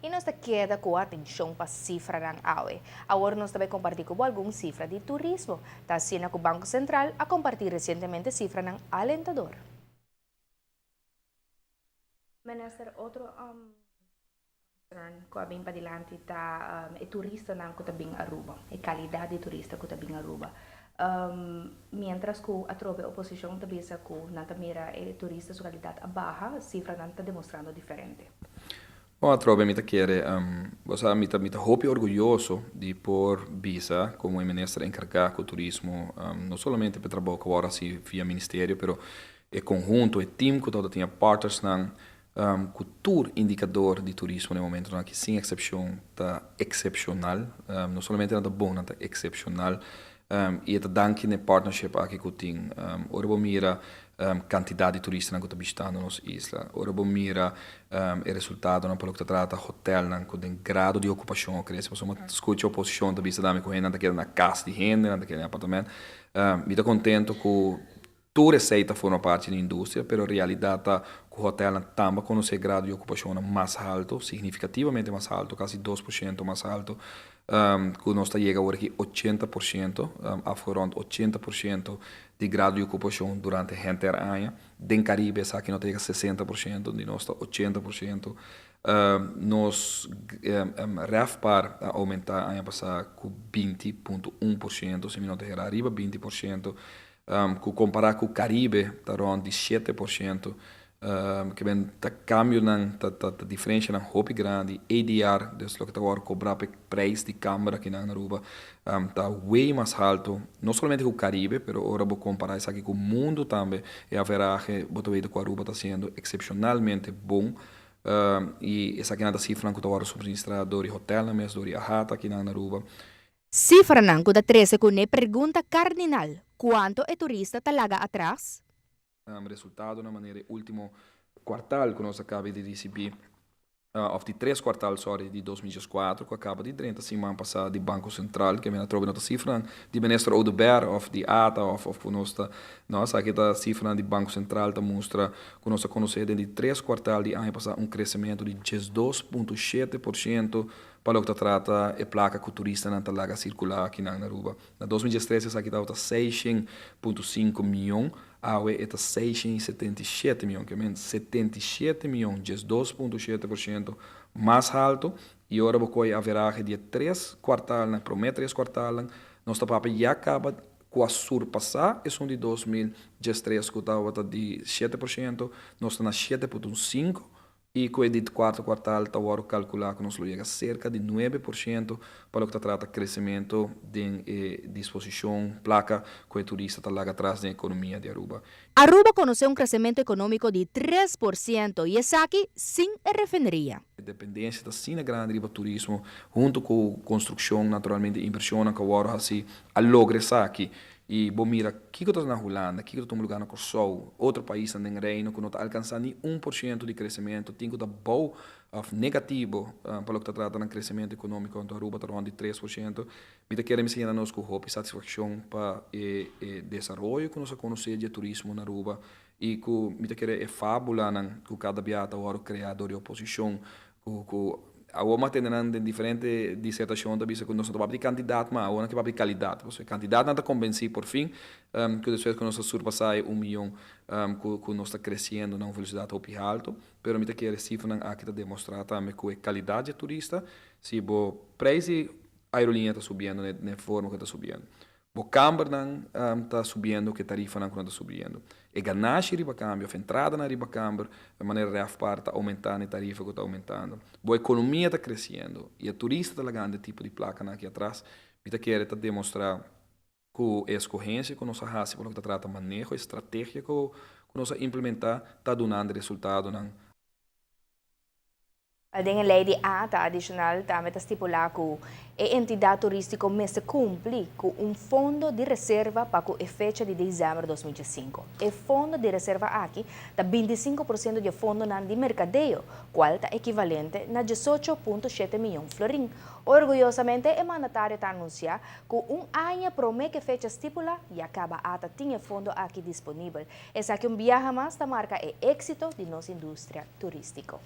I nos ta keda ku atenshon pa sifranan awe. Awor nos ta bai kompartí ku bo algun sifra di turismo. Ta asina ku Banko Sentral a kompartí resientemente sifranan alentador. Minister, otro concern ku a bin padilanti ta e turistanan ku ta bin Aruba, e kalidat di turista ku ta bin Aruba. Mientras ku atrobe oposishon ta bisa ku nan ta mira e turista su kalidat a baha, sifranan ta demostrando diferente. Bon, atrobe mi ta kere, bo sa mi ta mi ta hopi orguyoso di por bisa komo e minister enkargá ku turismo, no solamente pa e trabou ku awor hasi via ministerio, pero e konhunto, e team ku tabata tin e partnersnan ku tur indikador di turismo na e momentonan aki sin eksepshon ta eksepshonal. No solamente nan ta bon, nan ta eksepshonal. I e ta danki na e partnership aki ku tin. Ora bo mira kantidat di turistanan ku ta bishitando nos isla, ora bo mira e resultadonan pa loke ta trata hotelnan ku den grado di okupashon a krese. Pasobra mi a skucha oposishon ta bisa tambe ku hendenan ta keda na kas di hende, nan ta keda den apartamento. Mi ta kontento ku tur esei ta forma parti di industria, pero realidat ta ku hotelnan tamba konosé grado di okupashonnan mas haltu, signifikativamente mas haltu, kasi 2% mas haltu, ku nos ta yega awor aki 80%, afgerond 80% di grado di okupashon durante henter aña. Den Karibe esaki no ta yega 60%, di nos ta 80%. Nos RevPAR a oumentá aña pasá ku 20.1%, si mi no ta hera, riba 20%. Ku kompará ku Karibe ta rònt di 7%. Ke men ta kambionan, ta ta diferenshanan hopi grandi. ADR, dus loke ta wòrdu kobrá pa e preis di kamber akinan na Aruba, ta way mas haltu, no solamente ku Karibe, pero ora bo kompará esaki ku mundu tambe, e averahe bo ta weta ku Aruba ta hasiendo eksepshonalmente bon. I esakinan ta sifranan ku ta wòrdu suministrá dor di hotèlnan mes, dor di AHATA akinan na Aruba. Sifranan ku ta trese kuné pregunta kardinal, kuantu e turista ta laga atras? Resultado na manera e último kuartal ku nos a kaba di risibí, òf di tres kuartal, sòri, di 2014 ku a kaba di drenta siman pasá di Banko Sentral, ke men atrobe no ta sifranan di Minister Oduber òf di ata òf òf ku nos ta, no, esaki ta sifranan di Banko Sentral ta mustra ku nos a konosé den di tres kuartal di aña pasá un kresementu di 12.7% Pa loke ta trata e plaka ku turistanan ta laga sirkulá akinan na Aruba. Na 2013 esaki tabata 600.5 mion, awe e ta 677 mion, ke men 77 mion, 12.7% mas haltu. I ora bo kohe averahe di e tres kuartalnan, promé tres kuartalnan, nos ta papia ya kaba ku a surpasá esun di 2013 ku tabata di 7%, nos ta na 7.5 i ku e di kuarto kuartal ta wòrdu kalkulá ku nos lo yega serka di 9% pa loke ta trata kresementu den e disposishon plaka ku e turista ta laga atras den ekonomia di Aruba. Aruba konosé un kresementu ekonómiko di 3% i esaki sin e refineria. E dependensia ta asina grandi riba turismo huntu ku konstrukshon, naturalmente invershonnan ku a wòrdu hasi a logra esaki. I bo mira kiko ta na Hulanda, kiko ta tuma lugá na Kòrsou, otro paisnan den Reino ku no ta alkansá ni 1% di kresementu, tin ku ta bou òf negativo pa loke ta trata nan kresementu ekonómiko, anto Aruba ta rònt di 3%. Mi ta kere mi siña na nos ku hopi satisfakshon pa e e desaroyo ku nos a konosé di e turismo na Aruba i ku mi ta kere e fábulanan ku kada bia ta wòrdu kreá dor di oposishon ku ku awor mi a tende nan den diferente disertashon ta bisa ku nos no ta papia di kantidat mas, awor nan ke papia di kalidat. Pasobra e kantidatnan ta kombensí por fin ku despues ku nos a surpasá e 1 mion ku ku nos ta kresiendo na un velosidat hopi haltu. Pero mi ta kere sifranan aki ta demostrá tambe ku e kalidat di e turista, si bo preis di aerolínea ta subiendo na e forma ku e ta subiendo, bo kambernan ta subiendo ku e tarifanan ku nan ta subiendo, e ganashi riba kambio òf entradanan riba kamber di manera RevPAR ta oumentá na e tarifa ku ta oumentando, bo ekonomia ta kresiendo i e turista ta lagando e tipo di plakanan aki atras, mi ta kere ta demostrá ku e eskohensia ku nos a hasi pa loke ta trata maneho, e strategia ku nos a implementá ta dunando resultadonan. Den e lei di ATA adishonal tambe ta stipulá ku e entidat turístiko mester kumpli ku un fondo di reserva pa ku e fecha di desèmber 2005. E fondo di reserva aki ta 25% di e fondonan di merkadeo, kual ta ekivalente na 18.7 mion florin. Orguyosamente e mandatario ta anunsiá ku un aña promé ku e fecha stipulá ya kaba ATA tin e fondo aki disponibel. Esaki un biaha mas ta marka e éksito di nos industria turístiko.